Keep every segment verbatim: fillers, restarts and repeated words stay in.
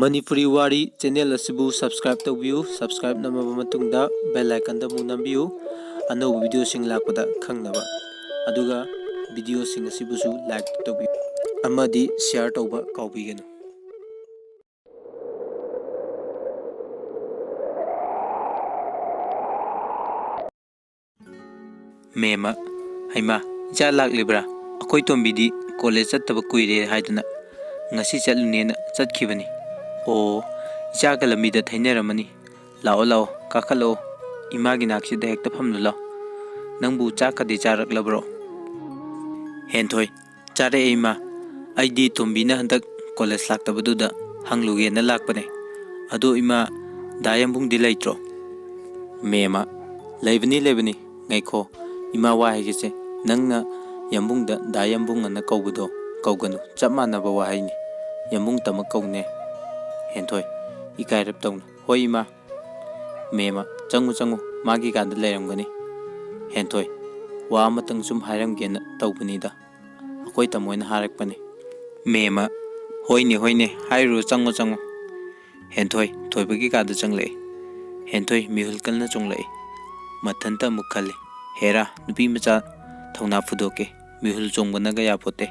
ꯃꯅꯤꯄꯨꯔꯤ ꯋꯥꯔꯤ ꯆꯦꯅꯦꯜ ꯑꯁꯤꯕꯨ subscribe ꯇꯧꯕꯤꯌꯨ꯫ Subscribe ꯅꯝꯃꯕ ꯃꯇꯨꯡꯗ bell icon ꯗ ꯑꯃꯨꯛ ꯅꯝꯕꯤꯌꯨ, ꯑꯅꯧꯕ video ꯁꯤꯡ ꯂꯥꯛꯄꯗ ꯈꯪꯅꯕ꯫ ꯑꯗꯨꯒ video ꯁꯤꯡ ꯑꯁꯤꯕꯨꯁꯨ like ꯇꯧꯕꯤꯌꯨ ꯑꯃꯗꯤ share ꯇꯧꯕ ꯀꯥꯎꯕꯤꯒꯅꯨ꯫ ꯃꯦꯝꯃ, "ꯍꯩꯃꯥ, ꯏꯆꯥ ꯂꯥꯛꯂꯤꯕ꯭ꯔꯥ? ꯑꯩꯈꯣꯏ ꯇꯣꯝꯕꯤꯗꯤ ꯀꯣꯂꯦꯖ ꯆꯠꯇꯕ ꯀꯨꯏꯔꯦ ꯍꯥꯏꯗꯨꯅ ꯉꯁꯤ ꯆꯠꯂꯨꯅꯦꯅ ꯆꯠꯈꯤꯕꯅꯤ꯫ ꯑꯣ, ꯏꯆꯥꯒ ꯂꯝꯕꯤꯗ ꯊꯩꯅꯔꯝꯃꯅꯤ꯫ ꯂꯥꯛꯑꯣ, ꯂꯥꯛꯑꯣ, ꯀꯥꯈꯠꯂꯛꯑꯣ꯫ ꯏꯃꯥꯒꯤ ꯅꯥꯛꯁꯤꯗ ꯍꯦꯛꯇ ꯐꯝꯂꯨ ꯂꯥꯎ꯫ ꯅꯪꯕꯨ ꯆꯥꯛꯀꯗꯤ ꯆꯥꯔꯛꯂꯕ꯭ꯔꯣ?" ꯍꯦꯟꯊꯣꯏ, "ꯆꯥꯔꯛꯑꯦ ꯏꯃꯥ꯫ ꯑꯩꯗꯤ ꯇꯣꯝꯕꯤꯅ ꯍꯟꯗꯛ ꯀꯣꯂꯦꯖ ꯂꯥꯛꯇꯕꯗꯨꯗ ꯍꯪꯂꯨꯒꯦꯅ ꯂꯥꯛꯄꯅꯦ꯫ ꯑꯗꯣ ꯏꯃꯥ, ꯗꯥ ꯌꯥꯝꯕꯨꯡꯗꯤ ꯂꯩꯇ꯭ꯔꯣ?" ꯃꯦꯝꯃ, "ꯂꯩꯕꯅꯤ, ꯂꯩꯕꯅꯤ꯫ ꯉꯥꯏꯈꯣ, ꯏꯃꯥ ꯋꯥ ꯍꯥꯏꯒꯦꯁꯦ꯫ ꯅꯪꯅ ꯌꯥꯝꯕꯨꯡꯗ ꯗꯥ ꯌꯥꯝꯕꯨꯡ ꯑꯅ ꯀꯧꯕꯗꯣ ꯀꯧꯒꯅꯨ꯫ ꯆꯞ ꯃꯥꯟꯅꯕ ꯋꯥꯍꯩꯅꯤ꯫ ꯌꯥꯝꯕꯨꯡ ꯇꯃꯛ ꯀꯧꯅꯦ꯫" ꯍꯦꯟꯊꯣꯏ, ꯏꯀꯥꯏꯔꯞ ꯇꯧꯅ, "ꯍꯣꯏ ꯏꯃꯥ꯫" ꯃꯦꯝꯃ, "ꯆꯪꯉꯨ, ꯆꯪꯉꯨ, ꯃꯥꯒꯤ ꯀꯥꯗ ꯂꯩꯔꯝꯒꯅꯤ꯫" ꯍꯦꯟꯊꯣꯏ, "ꯋꯥ ꯑꯃꯇꯪ ꯁꯨꯝ ꯍꯥꯏꯔꯝꯒꯦꯅ ꯇꯧꯕꯅꯤꯗ꯫ ꯑꯩꯈꯣꯏ ꯇꯥꯃꯣꯅ ꯍꯥꯏꯔꯛꯄꯅꯤ꯫" ꯃꯦꯝꯃ, "ꯍꯣꯏꯅꯦ, ꯍꯣꯏꯅꯦ, ꯍꯥꯏꯔꯨꯔꯣ, ꯆꯪꯉꯣ, ꯆꯪꯉꯣ꯫" ꯍꯦꯟꯊꯣꯏ ꯊꯣꯏꯕꯒꯤ ꯀꯥꯗ ꯆꯪꯂꯛꯏ꯫ ꯍꯦꯟꯊꯣꯏ ꯃꯤꯍꯨꯜ ꯀꯟꯅ ꯆꯣꯡꯂꯛꯏ꯫ ꯃꯊꯟꯇ ꯑꯃꯨꯛ ꯈꯜꯂꯤ, "ꯍꯦꯔꯥ, ꯅꯨꯄꯤ ꯃꯆꯥ ꯊꯧꯅꯥ ꯐꯨꯗꯣꯛꯀꯦ, ꯃꯤꯍꯨꯜ ꯆꯣꯡꯕꯅꯒ ꯌꯥꯄꯣꯠꯇꯦ꯫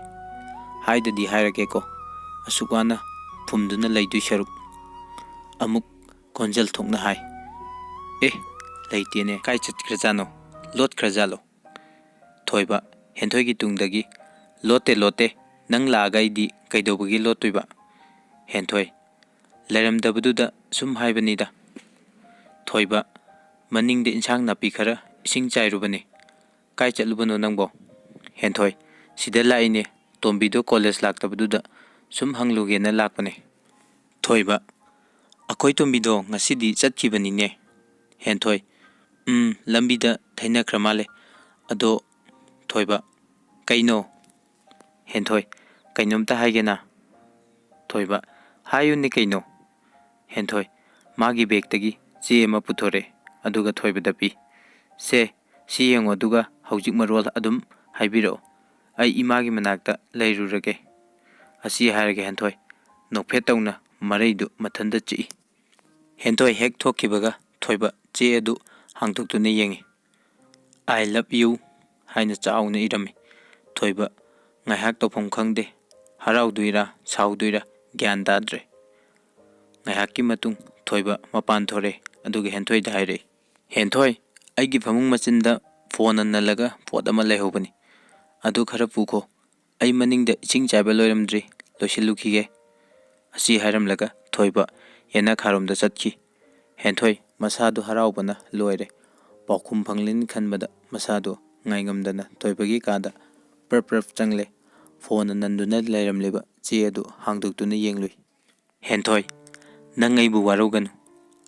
ꯍꯥꯏꯗꯗꯤ ꯍꯥꯏꯔꯒꯦꯀꯣ, ꯑꯁꯨꯛ ꯋꯥꯅ ꯐꯨꯝꯗꯨꯅ ꯂꯩꯗꯣꯏ ꯁꯔꯨꯛ꯫" ꯑꯃꯨꯛ ꯈꯣꯟꯖꯦꯜ ꯊꯣꯛꯅ ꯍꯥꯏ, "ꯑꯦ, ꯂꯩꯇꯦꯅꯦ, ꯀꯥꯏ ꯆꯠꯈ꯭ꯔꯖꯥꯠꯅꯣ? ꯂꯣꯠꯈ꯭ꯔꯖꯥꯠꯂꯣ?" ꯊꯣꯏꯕ, ꯍꯦꯟꯊꯣꯏꯒꯤ ꯇꯨꯡꯗꯒꯤ, "ꯂꯣꯠꯇꯦ, ꯂꯣꯠꯇꯦ, ꯅꯪ ꯂꯥꯛꯑꯒ ꯑꯩꯗꯤ ꯀꯩꯗꯧꯕꯒꯤ ꯂꯣꯠꯇꯣꯏꯕ?" ꯍꯦꯟꯊꯣꯏ, "ꯂꯩꯔꯝꯗꯕꯗꯨꯗ ꯁꯨꯝ ꯍꯥꯏꯕꯅꯤꯗ꯫" ꯊꯣꯏꯕ, "ꯃꯅꯤꯡꯗ ꯏꯟꯁꯥꯡ ꯅꯥꯄꯤ ꯈꯔ ꯏꯁꯤꯡ ꯆꯥꯏꯔꯨꯕꯅꯤ꯫" "ꯀꯥꯏ ꯆꯠꯂꯨꯕꯅꯣ ꯅꯪꯕꯣ?" ꯍꯦꯟꯊꯣꯏ, "ꯁꯤꯗ ꯂꯥꯛꯏꯅꯦ, ꯇꯣꯝꯕꯤꯗꯣ ꯀꯣꯂꯦꯖ ꯂꯥꯛꯇꯕꯗꯨꯗ ꯁꯨꯝ ꯍꯪꯂꯨꯒꯦꯅ ꯂꯥꯛꯄꯅꯦ꯫" ꯊꯣꯏꯕ, "ꯑꯩꯈꯣꯏ ꯇꯣꯝꯕꯤꯗꯣ ꯉꯁꯤꯗꯤ ꯆꯠꯈꯤꯕꯅꯤꯅꯦ꯫" ꯍꯦꯟꯊꯣꯏ, "ꯎꯝ, ꯂꯝꯕꯤꯗ ꯊꯩꯅꯈ꯭ꯔ ꯃꯥꯜꯂꯦ꯫ ꯑꯗꯣ," ꯊꯣꯏꯕ, "ꯀꯩꯅꯣ?" ꯍꯦꯟꯊꯣꯏ, "ꯀꯩꯅꯣꯝꯇ ꯍꯥꯏꯒꯦꯅ꯫" ꯊꯣꯏꯕ, "ꯍꯥꯏꯌꯨꯅꯦ ꯀꯩꯅꯣ?" ꯍꯦꯟꯊꯣꯏ ꯃꯥꯒꯤ ꯕꯦꯒꯇꯒꯤ ꯆꯦ ꯑꯃ ꯄꯨꯊꯣꯔꯛꯑꯦ, ꯑꯗꯨꯒ ꯊꯣꯏꯕꯗ ꯄꯤ꯫ "ꯁꯦ, ꯁꯤ ꯌꯦꯡꯉꯣ, ꯑꯗꯨꯒ ꯍꯧꯖꯤꯛ ꯃꯔꯣꯜ ꯑꯗꯨꯝ ꯍꯥꯏꯕꯤꯔꯛꯑꯣ꯫ ꯑꯩ ꯏꯃꯥꯒꯤ ꯃꯅꯥꯛꯇ ꯂꯩꯔꯨꯔꯒꯦ꯫" ꯑꯁꯤ ꯍꯥꯏꯔꯒ ꯍꯦꯟꯊꯣꯏ ꯅꯣꯛꯐꯦꯠ ꯇꯧꯅ ꯃꯔꯩꯗꯨ ꯃꯊꯟꯇ ꯆꯤꯛꯏ꯫ ꯍꯦꯟꯊꯣꯏ ꯍꯦꯛ ꯊꯣꯛꯈꯤꯕꯒ ꯊꯣꯏꯕ ꯆꯦ ꯑꯗꯨ ꯍꯥꯡꯗꯣꯛꯇꯨꯅ ꯌꯦꯡꯏ꯫ "I love you" ꯍꯥꯏꯅ ꯆꯥꯎꯅ ꯏꯔꯝꯃꯤ꯫ ꯊꯣꯏꯕ ꯉꯥꯏꯍꯥꯛ ꯇꯧꯐꯝ ꯈꯪꯗꯦ꯫ ꯍꯔꯥꯎꯗꯣꯏꯔꯥ ꯁꯥꯎꯗꯣꯏꯔꯥ ꯒ꯭ꯌꯥꯟ ꯇꯥꯗ꯭ꯔꯦ꯫ ꯉꯥꯏꯍꯥꯛꯀꯤ ꯃꯇꯨꯡ ꯊꯣꯏꯕ ꯃꯄꯥꯟ ꯊꯣꯔꯛꯑꯦ, ꯑꯗꯨꯒ ꯍꯦꯟꯊꯣꯏꯗ ꯍꯥꯏꯔꯛꯏ, "ꯍꯦꯟꯊꯣꯏ, ꯑꯩꯒꯤ ꯐꯃꯨꯡ ꯃꯆꯤꯟꯗ ꯐꯣꯟꯅ ꯅꯜꯂꯒ ꯄꯣꯠ ꯑꯃ ꯂꯩꯍꯧꯕꯅꯤ, ꯑꯗꯨ ꯈꯔ ꯄꯨꯈꯣ꯫ ꯑꯩ ꯃꯅꯤꯡꯗ ꯏꯁꯤꯡ ꯆꯥꯏꯕ ꯂꯣꯏꯔꯝꯗ꯭ꯔꯤ, ꯂꯣꯏꯁꯤꯜꯂꯨꯈꯤꯒꯦ"꯫ ꯑꯁꯤ ꯍꯥꯏꯔꯝꯂꯒ ꯊꯣꯏꯕ ꯌꯦꯅꯈꯥꯔꯣꯝꯗ ꯆꯠꯈꯤ꯫ ꯍꯦꯟꯊꯣꯏ ꯃꯁꯥꯗꯨ ꯍꯔꯥꯎꯕꯅ ꯂꯣꯏꯔꯦ꯫ ꯄꯥꯎꯈꯨꯝ ꯐꯪꯂꯅꯤ ꯈꯟꯕꯗ ꯃꯁꯥꯗꯨ ꯉꯥꯏꯉꯝꯗꯅ ꯊꯣꯏꯕꯒꯤ ꯀꯥꯗ ꯄ꯭ꯔꯞ ꯄ꯭ꯔꯞ ꯆꯪꯂꯦ꯫ ꯐꯣꯟꯅ ꯅꯟꯗꯨꯅ ꯂꯩꯔꯝꯂꯤꯕ ꯆꯦ ꯑꯗꯨ ꯍꯥꯡꯗꯣꯛꯇꯨꯅ ꯌꯦꯡꯂꯨꯏ꯫ "ꯍꯦꯟꯊꯣꯏ, ꯅꯪ ꯑꯩꯕꯨ ꯋꯥꯔꯧꯒꯅꯨ꯫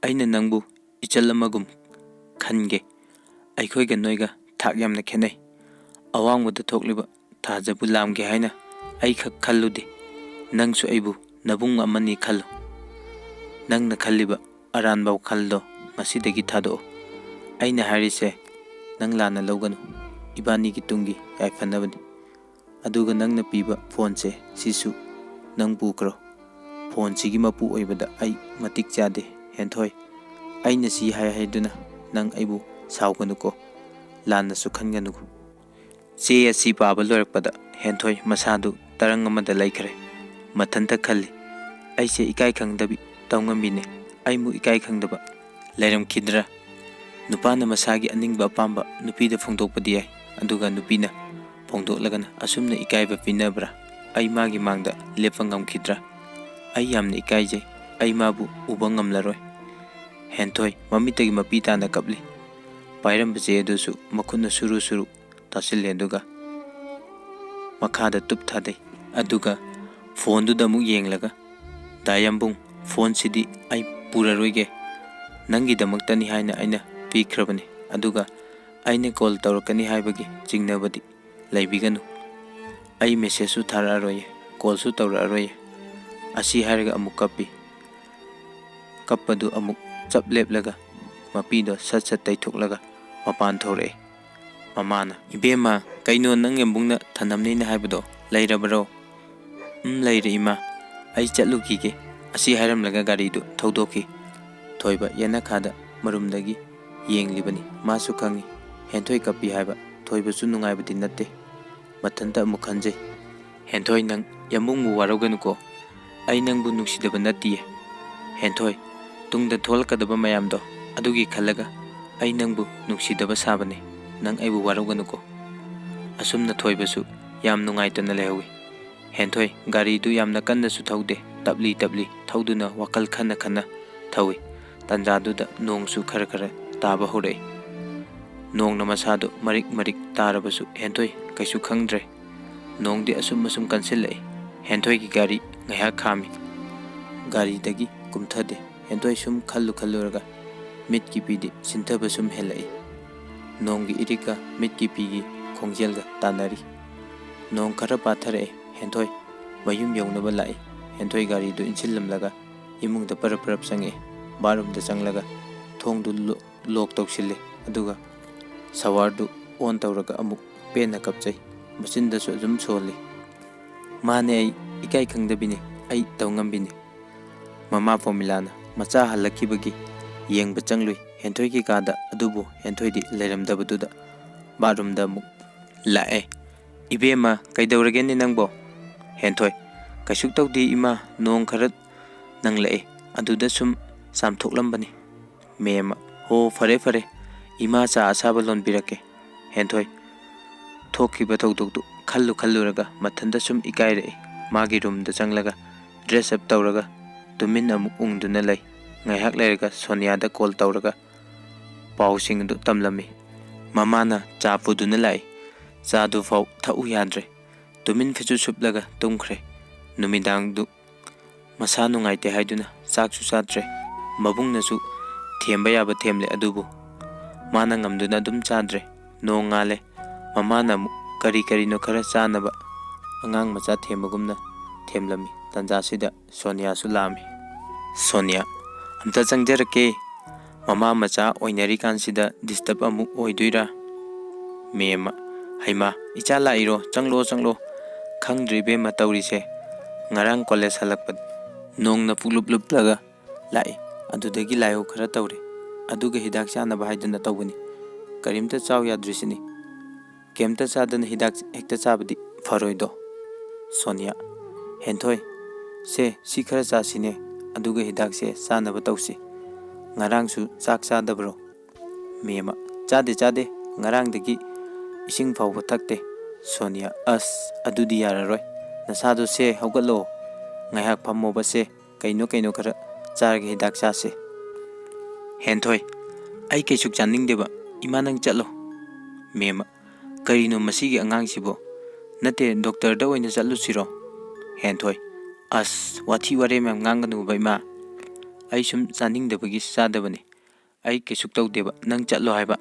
ꯑꯩꯅ ꯅꯪꯕꯨ ꯏꯆꯜ ꯑꯃꯒꯨꯝ ꯈꯟꯒꯦ꯫ ꯑꯩꯈꯣꯏꯒ ꯅꯣꯏꯒ ꯊꯥꯛ ꯌꯥꯝꯅ ꯈꯦꯠꯅꯩ꯫ ꯑꯋꯥꯡꯕꯗ ꯊꯣꯛꯂꯤꯕ ꯊꯥꯖꯕꯨ ꯂꯥꯝꯒꯦ ꯍꯥꯏꯅ ꯑꯩꯈꯛ ꯈꯜꯂꯨꯗꯦ꯫ ꯅꯪꯁꯨ ꯑꯩꯕꯨ ꯅꯕꯨꯡ ꯑꯃꯅꯤ ꯈꯜꯂꯨ꯫ ꯅꯪꯅ ꯈꯜꯂꯤꯕ ꯑꯔꯥꯟꯕ ꯋꯥꯈꯜꯗꯣ ꯉꯁꯤꯗꯒꯤ ꯊꯥꯗꯣꯛꯑꯣ꯫ ꯑꯩꯅ ꯍꯥꯏꯔꯤꯁꯦ ꯅꯪ ꯂꯥꯟꯅ ꯂꯧꯒꯅꯨ꯫ ꯏꯕꯥꯅꯤꯒꯤ ꯇꯨꯡꯒꯤ ꯌꯥꯏꯐꯅꯕꯅꯤ꯫ ꯑꯗꯨꯒ ꯅꯪꯅ ꯄꯤꯕ ꯐꯣꯟꯁꯦ, ꯁꯤꯁꯨ ꯅꯪ ꯄꯨꯈ꯭ꯔꯣ꯫ ꯐꯣꯟꯁꯤꯒꯤ ꯃꯄꯨ ꯑꯣꯏꯕꯗ ꯑꯩ ꯃꯇꯤꯛ ꯆꯥꯗꯦ, ꯍꯦꯟꯊꯣꯏ꯫ ꯑꯩꯅ ꯁꯤ ꯍꯥꯏ ꯍꯥꯏꯗꯨꯅ ꯅꯪ ꯑꯩꯕꯨ ꯁꯥꯎꯒꯅꯨꯀꯣ, ꯂꯥꯟꯅꯁꯨ ꯈꯟꯒꯅꯨꯀꯣ"꯫ ꯆꯦ ꯑꯁꯤ ꯄꯥꯕ ꯂꯣꯏꯔꯛꯄꯗ ꯍꯦꯟꯊꯣꯏ ꯃꯁꯥꯗꯨ ꯇꯔꯪ ꯑꯃꯗ ꯂꯩꯈ꯭ꯔꯦ꯫ ꯃꯊꯟꯇ ꯈꯜꯂꯤ, "ꯑꯩꯁꯦ ꯏꯀꯥꯏ ꯈꯪꯗꯕꯤ ꯇꯧꯉꯝꯕꯤꯅꯦ꯫ ꯑꯩꯃꯨꯛ ꯏꯀꯥꯏ ꯈꯪꯗꯕ ꯂꯩꯔꯝꯈꯤꯗ꯭ꯔꯥ? ꯅꯨꯄꯥꯅ ꯃꯁꯥꯒꯤ ꯑꯅꯤꯡꯕ ꯑꯄꯥꯝꯕ ꯅꯨꯄꯤꯗ ꯐꯣꯡꯗꯣꯛꯄꯗꯤ ꯌꯥꯏ, ꯑꯗꯨꯒ ꯅꯨꯄꯤꯅ ꯐꯣꯡꯗꯣꯛꯂꯒꯅ ꯑꯁꯨꯝꯅ ꯏꯀꯥꯏꯕ ꯄꯤꯅꯕ꯭ꯔꯥ? ꯑꯩ ꯃꯥꯒꯤ ꯃꯥꯡꯗ ꯂꯦꯞꯄ ꯉꯝꯈꯤꯗ꯭ꯔꯥ? ꯑꯩ ꯌꯥꯝꯅ ꯏꯀꯥꯏꯖꯩ꯫ ꯑꯩ ꯃꯥꯕꯨ ꯎꯕ ꯉꯝꯂꯔꯣꯏ"꯫ ꯍꯦꯟꯊꯣꯏ ꯃꯃꯤꯠꯇꯒꯤ ꯃꯄꯤ ꯇꯥꯅ ꯀꯞꯂꯤ꯫ ꯄꯥꯏꯔꯝꯕ ꯆꯦ ꯑꯗꯨꯁꯨ ꯃꯈꯨꯠꯅ ꯁꯨꯔꯨ ꯁꯨꯔꯨ ꯇꯥꯁꯤꯜꯂꯦ, ꯑꯗꯨꯒ ꯃꯈꯥꯗ ꯇꯨꯞ ꯊꯥꯗꯩ꯫ ꯑꯗꯨꯒ ꯐꯣꯟꯗꯨꯗ ꯑꯃꯨꯛ ꯌꯦꯡꯂꯒ, "ꯗꯥ ꯌꯥꯝꯕꯨꯡ, ꯐꯣꯟꯁꯤꯗꯤ ꯑꯩ ꯄꯨꯔꯔꯣꯏꯒꯦ꯫ ꯅꯪꯒꯤꯗꯃꯛꯇꯅꯤ ꯍꯥꯏꯅ ꯑꯩꯅ ꯄꯤꯈ꯭ꯔꯕꯅꯤ꯫ ꯑꯗꯨꯒ ꯑꯩꯅ ꯀꯣꯜ ꯇꯧꯔꯛꯀꯅꯤ ꯍꯥꯏꯕꯒꯤ ꯆꯤꯡꯅꯕꯗꯤ ꯂꯩꯕꯤꯒꯅꯨ꯫ ꯑꯩ ꯃꯦꯁꯦꯖꯁꯨ ꯊꯥꯔꯛꯑꯔꯣꯏꯌꯦ, ꯀꯣꯜꯁꯨ ꯇꯧꯔꯛꯑꯔꯣꯏꯌꯦ"꯫ ꯑꯁꯤ ꯍꯥꯏꯔꯒ ꯑꯃꯨꯛ ꯀꯞꯄꯤ꯫ ꯀꯞꯄꯗꯨ ꯑꯃꯨꯛ ꯆꯞ ꯂꯦꯞꯂꯒ ꯃꯄꯤꯗꯣ ꯁꯠ ꯁꯠ ꯇꯩꯊꯣꯛꯂꯒ ꯃꯄꯥꯟ ꯊꯣꯔꯛꯑꯦ꯫ ꯃꯃꯥꯅ, "ꯏꯕꯦꯝꯃ, ꯀꯩꯅꯣ ꯅꯪ ꯌꯥꯝꯕꯨꯡꯅ ꯊꯅꯝꯅꯦꯅ ꯍꯥꯏꯕꯗꯣ ꯂꯩꯔꯕꯔꯣ?" "ꯎꯝ, ꯂꯩꯔꯦ ꯏꯃꯥ꯫ ꯑꯩ ꯆꯠꯂꯨꯈꯤꯒꯦ꯫ ꯑꯁꯤ ꯍꯥꯏꯔꯝꯂꯒ ꯒꯥꯔꯤꯗꯨ ꯊꯧꯗꯣꯛꯈꯤ꯫ ꯊꯣꯏꯕ ꯌꯦꯅꯈꯥꯗ ꯃꯔꯨꯝꯗꯒꯤ ꯌꯦꯡꯂꯤꯕꯅꯤ꯫ ꯃꯥꯁꯨ ꯈꯪꯏ, ꯍꯦꯟꯊꯣꯏ ꯀꯞꯄꯤ ꯍꯥꯏꯕ ꯊꯣꯏꯕꯁꯨ ꯅꯨꯡꯉꯥꯏꯕꯗꯤ ꯅꯠꯇꯦ꯫ ꯃꯊꯟꯇ ꯑꯃꯨꯛ ꯈꯟꯖꯩ, "ꯍꯦꯟꯊꯣꯏ, ꯅꯪ ꯌꯥꯝꯕꯨꯡꯕꯨ ꯋꯥꯔꯧꯒꯅꯨꯀꯣ꯫ ꯑꯩ ꯅꯪꯕꯨ ꯅꯨꯡꯁꯤꯗꯕ ꯅꯠꯇꯤꯌꯦ꯫ ꯍꯦꯟꯊꯣꯏ, ꯇꯨꯡꯗ ꯊꯣꯛꯂꯛꯀꯗꯕ ꯃꯌꯥꯝꯗꯣ ꯑꯗꯨꯒꯤ ꯈꯜꯂꯒ ꯑꯩ ꯅꯪꯕꯨ ꯅꯨꯡꯁꯤꯗꯕ ꯁꯥꯕꯅꯤ꯫ ꯅꯪ ꯑꯩꯕꯨ ꯋꯥꯔꯧꯒꯅꯨꯀꯣ꯫" ꯑꯁꯨꯝꯅ ꯊꯣꯏꯕꯁꯨ ꯌꯥꯝ ꯅꯨꯡꯉꯥꯏꯇꯅ ꯂꯩꯍꯧꯏ꯫ ꯍꯦꯟꯊꯣꯏ ꯒꯥꯔꯤꯗꯨ ꯌꯥꯝꯅ ꯀꯟꯅꯁꯨ ꯊꯧꯗꯦ, ꯇꯞꯂꯤ ꯇꯞꯂꯤ ꯊꯧꯗꯨꯅ ꯋꯥꯈꯜ ꯈꯟꯅ ꯈꯟꯅ ꯊꯧꯏ꯫ ꯇꯟꯖꯥꯗꯨꯗ ꯅꯣꯡꯁꯨ ꯈꯔ ꯈꯔ ꯇꯥꯕ ꯍꯧꯔꯛꯏ꯫ ꯅꯣꯡꯅ ꯃꯁꯥꯗꯨ ꯃꯔꯤꯛ ꯃꯔꯤꯛ ꯇꯥꯔꯕꯁꯨ ꯍꯦꯟꯊꯣꯏ ꯀꯩꯁꯨ ꯈꯪꯗ꯭ꯔꯦ꯫ ꯅꯣꯡꯗꯤ ꯑꯁꯨꯝ ꯑꯁꯨꯝ ꯀꯟꯁꯤꯜꯂꯛꯏ꯫ ꯍꯦꯟꯊꯣꯏꯒꯤ ꯒꯥꯔꯤ ꯉꯥꯏꯍꯥꯛ ꯈꯥꯝꯃꯤ꯫ ꯒꯥꯔꯤꯗꯒꯤ ꯀꯨꯝꯊꯗꯦ꯫ ꯍꯦꯟꯊꯣꯏ ꯁꯨꯝ ꯈꯜꯂꯨ ꯈꯜꯂꯨꯔꯒ ꯃꯤꯠꯀꯤ ꯄꯤꯗꯤ ꯁꯤꯟꯊꯕ ꯁꯨꯝ ꯍꯦꯜꯂꯛꯏ꯫ ꯅꯣꯡꯒꯤ ꯏꯔꯤꯛꯀ ꯃꯤꯠꯀꯤ ꯄꯤꯒꯤ ꯈꯣꯡꯖꯦꯜꯒ ꯇꯥꯟꯅꯔꯤ꯫ ꯅꯣꯡ ꯈꯔ ꯄꯥꯊꯔꯛꯑꯦ꯫ ꯍꯦꯟꯊꯣꯏ ꯃꯌꯨꯝ ꯌꯧꯅꯕ ꯂꯥꯛꯏ꯫ ꯍꯦꯟꯊꯣꯏ ꯒꯥꯔꯤꯗꯨ ꯏꯟꯁꯤꯜꯂꯝꯂꯒ ꯏꯃꯨꯡꯗ ꯄꯔꯞ ꯄꯔꯞ ꯆꯪꯉꯛꯑꯦ꯫ ꯕꯥꯠꯔꯨꯝꯗ ꯆꯪꯂꯒ ꯊꯣꯡꯗꯨ ꯂꯣ-, ꯂꯣꯛ ꯇꯧꯁꯤꯜꯂꯤ꯫ ꯑꯗꯨꯒ ꯁꯋꯥꯔꯗꯨ ꯑꯣꯟ ꯇꯧꯔꯒ ꯑꯃꯨꯛ ꯄꯦꯟꯅ ꯀꯞꯆꯩ꯫ ꯃꯆꯤꯟꯗꯁꯨ ꯑꯗꯨꯝ ꯁꯣꯜꯂꯤ꯫ "ꯃꯥꯅꯦ, ꯑꯩ ꯏꯀꯥꯏ ꯈꯪꯗꯕꯤꯅꯤ, ꯑꯩ ꯇꯧ ꯉꯝꯕꯤꯅꯤ꯫" ꯃꯃꯥ ꯄ꯭ꯔꯣꯃꯤꯂꯥꯅ ꯃꯆꯥ ꯍꯜꯂꯛꯈꯤꯕꯒꯤ ꯌꯦꯡꯕ ꯆꯪꯂꯨꯏ ꯍꯦꯟꯊꯣꯏꯒꯤ ꯀꯥꯗ꯫ ꯑꯗꯨꯕꯨ ꯍꯦꯟꯊꯣꯏꯗꯤ ꯂꯩꯔꯝꯗꯕꯗꯨꯗ ꯕꯥꯠꯔꯨꯝꯗ ꯑꯃꯨꯛ ꯂꯥꯛꯑꯦ꯫ "ꯏꯕꯦꯝꯃ, ꯀꯩꯗꯧꯔꯒꯦꯅꯦ ꯅꯪꯕꯣ?" ꯍꯦꯟꯊꯣꯏ, "ꯀꯩꯁꯨ ꯇꯧꯗꯦ ꯏꯃꯥ, ꯅꯣꯡ ꯈꯔ ꯅꯪꯂꯛꯑꯦ, ꯑꯗꯨꯗ ꯁꯨꯝ ꯆꯥꯝꯊꯣꯛꯂꯝꯕꯅꯤ꯫" ꯃꯦꯝꯃ, "ꯍꯣ, ꯐꯔꯦ ꯐꯔꯦ, ꯏꯃꯥ ꯆꯥ ꯑꯁꯥꯕ ꯂꯣꯟꯕꯤꯔꯛꯀꯦ꯫" ꯍꯦꯟꯊꯣꯏ ꯊꯣꯛꯈꯤꯕ ꯊꯧꯗꯣꯛꯇꯨ ꯈꯜꯂꯨ ꯈꯜꯂꯨꯔꯒ ꯃꯊꯟꯇ ꯁꯨꯝ ꯏꯀꯥꯏꯔꯛꯏ꯫ ꯃꯥꯒꯤ ꯔꯨꯝꯗ ꯆꯪꯂꯒ ꯗ꯭ꯔꯦꯁ ꯑꯞ ꯇꯧꯔꯒ ꯇꯨꯃꯤꯟ ꯑꯃꯨꯛ ꯎꯪꯗꯨꯅ ꯂꯩ꯫ ꯉꯥꯏꯍꯥꯛ ꯂꯩꯔꯒ ꯁꯣꯅꯤꯌꯥꯗ ꯀꯣꯜ ꯇꯧꯔꯒ ꯄꯥꯎꯁꯤꯡ ꯑꯗꯨ ꯇꯝꯂꯝꯃꯤ꯫ ꯃꯃꯥꯅ ꯆꯥ ꯄꯨꯗꯨꯅ ꯂꯥꯛꯏ꯫ ꯆꯥꯗꯨꯐꯥꯎ ꯊꯛꯎ ꯌꯥꯗ꯭ꯔꯦ꯫ ꯇꯨꯃꯤꯟ ꯐꯤꯆꯨ ꯁꯨꯞꯂꯒ ꯇꯨꯝꯈ꯭ꯔꯦ꯫ ꯅꯨꯃꯤꯗꯥꯡꯗꯨ ꯃꯁꯥ ꯅꯨꯡꯉꯥꯏꯇꯦ ꯍꯥꯏꯗꯨꯅ ꯆꯥꯛꯁꯨ ꯆꯥꯗ꯭ꯔꯦ꯫ ꯃꯕꯨꯡꯅꯁꯨ ꯊꯦꯝꯕ ꯌꯥꯕ ꯊꯦꯝꯂꯦ, ꯑꯗꯨꯕꯨ ꯃꯥꯅ ꯉꯝꯗꯨꯅ ꯑꯗꯨꯝ ꯆꯥꯗ꯭ꯔꯦ꯫ ꯅꯣꯡ ꯉꯥꯜꯂꯦ꯫ ꯃꯃꯥꯅ ꯑꯃꯨꯛ ꯀꯔꯤ ꯀꯔꯤꯅꯣ ꯈꯔ ꯆꯥꯅꯕ ꯑꯉꯥꯡ ꯃꯆꯥ ꯊꯦꯝꯕꯒꯨꯝꯅ ꯊꯦꯝꯂꯝꯃꯤ꯫ ꯇꯟꯖꯥꯁꯤꯗ ꯁꯣꯅꯤꯌꯥꯁꯨ ꯂꯥꯛꯑꯝꯃꯤ꯫ "ꯁꯣꯅꯤꯌꯥ, ꯑꯝꯇ ꯆꯪꯖꯔꯛꯀꯦ꯫ ꯃꯃꯥ ꯃꯆꯥ ꯑꯣꯏꯅꯔꯤꯀꯥꯟꯁꯤꯗ ꯗꯤꯁꯇꯔꯕ ꯑꯃꯨꯛ ꯑꯣꯏꯗꯣꯏꯔꯥ?" ꯃꯦꯝꯃ, "ꯍꯩꯃꯥ, ꯏꯆꯥ ꯂꯥꯛꯏꯔꯣ? ꯆꯪꯂꯣ, ꯆꯪꯂꯣ꯫ ꯈꯪꯗ꯭ꯔꯤ ꯏꯕꯦꯝꯃ ꯇꯧꯔꯤꯁꯦ꯫ ꯉꯔꯥꯡ ꯀꯣꯂꯦꯖ ꯍꯜꯂꯛꯄ ꯅꯣꯡꯅ ꯄꯨꯛꯂꯨꯞ ꯂꯨꯞꯂꯒ ꯂꯥꯛꯏ꯫ ꯑꯗꯨꯗꯒꯤ ꯂꯥꯏꯍꯧ ꯈꯔ ꯇꯧꯔꯦ꯫ ꯑꯗꯨꯒ ꯍꯤꯗꯥꯛ ꯆꯥꯅꯕ ꯍꯥꯏꯗꯅ ꯇꯧꯕꯅꯤ꯫ ꯀꯔꯤꯝꯇ ꯆꯥꯎ ꯌꯥꯗ꯭ꯔꯤꯁꯤꯅꯤ꯫ ꯀꯩꯝꯇ ꯆꯥꯗꯅ ꯍꯤꯗꯥꯛ ꯍꯦꯛꯇ ꯆꯥꯕꯗꯤ ꯐꯔꯣꯏꯗꯣ꯫ ꯁꯣꯅꯤꯌꯥ, ꯍꯦꯟꯊꯣꯏ, ꯁꯦ, ꯁꯤ ꯈꯔ ꯆꯥꯁꯤꯅꯦ, ꯑꯗꯨꯒ ꯍꯤꯗꯥꯛꯁꯦ ꯆꯥꯅꯕ ꯇꯧꯁꯤ꯫ ꯉꯔꯥꯡꯁꯨ ꯆꯥꯛ ꯆꯥꯗꯕ꯭ꯔꯣ? ꯃꯦꯝꯃ, ꯆꯥꯗꯦ, ꯆꯥꯗꯦ, ꯉꯔꯥꯡꯗꯒꯤ ꯏꯁꯤꯡ ꯐꯥꯎꯕ ꯊꯛꯇꯦ꯫ ꯁꯣꯅꯤꯌꯥ, ꯑꯁ, ꯑꯗꯨꯗꯤ ꯌꯥꯔꯔꯣꯏ꯫ ꯅꯁꯥꯗꯣ ꯁꯦ, ꯍꯧꯒꯠꯂꯣ, ꯉꯥꯏꯍꯥꯛ ꯐꯝꯃꯣꯕ ꯁꯦ, ꯀꯩꯅꯣ ꯀꯩꯅꯣ ꯈꯔ ꯆꯥꯔꯒ ꯍꯤꯗꯥꯛ ꯆꯥꯁꯦ꯫ ꯍꯦꯟꯊꯣꯏ, ꯑꯩ ꯀꯩꯁꯨ ꯆꯥꯅꯤꯡꯗꯦꯕ, ꯏꯃꯥ ꯅꯪ ꯆꯠꯂꯣ꯫ ꯃꯦꯝꯃ, ꯀꯔꯤꯅꯣ ꯃꯁꯤꯒꯤ ꯑꯉꯥꯡꯁꯤꯕꯣ? ꯅꯠꯇꯦ, ꯗꯣꯛꯇꯔꯗ ꯑꯣꯏꯅ ꯆꯠꯂꯨꯁꯤꯔꯣ? ꯍꯦꯟꯊꯣꯏ, ꯑꯁ, ꯋꯥꯊꯤ ꯋꯥꯔꯦꯝ ꯌꯥꯝ ꯉꯥꯡꯒꯅꯨꯕ ꯏꯃꯥ, ꯑꯩ ꯁꯨꯝ ꯆꯥꯅꯤꯡꯗꯕꯒꯤ ꯆꯥꯗꯕꯅꯤ꯫ ꯑꯩ ꯀꯩꯁꯨ ꯇꯧꯗꯦꯕ, ꯅꯪ ꯆꯠꯂꯣ ꯍꯥꯏꯕ꯫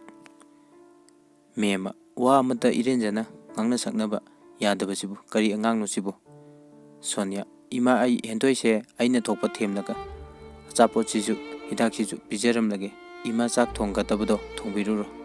ꯃꯦꯝꯃ, ꯋꯥ ꯑꯃꯇ ꯏꯔꯦꯟꯖꯅ ꯉꯥꯡꯅ ꯁꯛꯅꯕ ꯌꯥꯗꯕꯁꯤꯕꯨ ꯀꯔꯤ ꯑꯉꯥꯡꯅꯣ ꯁꯤꯕꯨ? ꯁꯣꯅꯤꯌꯥ, ꯏꯃꯥ, ꯑꯩ ꯍꯦꯟꯊꯣꯏꯁꯦ ꯑꯩꯅ ꯊꯣꯛꯄ ꯊꯦꯝꯂꯒ ꯑꯆꯥꯄꯣꯠꯁꯤꯁꯨ ꯍꯤꯗꯥꯛꯁꯤꯁꯨ ꯄꯤꯖꯔꯝꯂꯒꯦ꯫ ꯏꯃꯥ ꯆꯥꯛ ꯊꯣꯡꯒꯗꯕꯗꯣ ꯊꯣꯡꯕꯤꯔꯨꯔꯣ꯫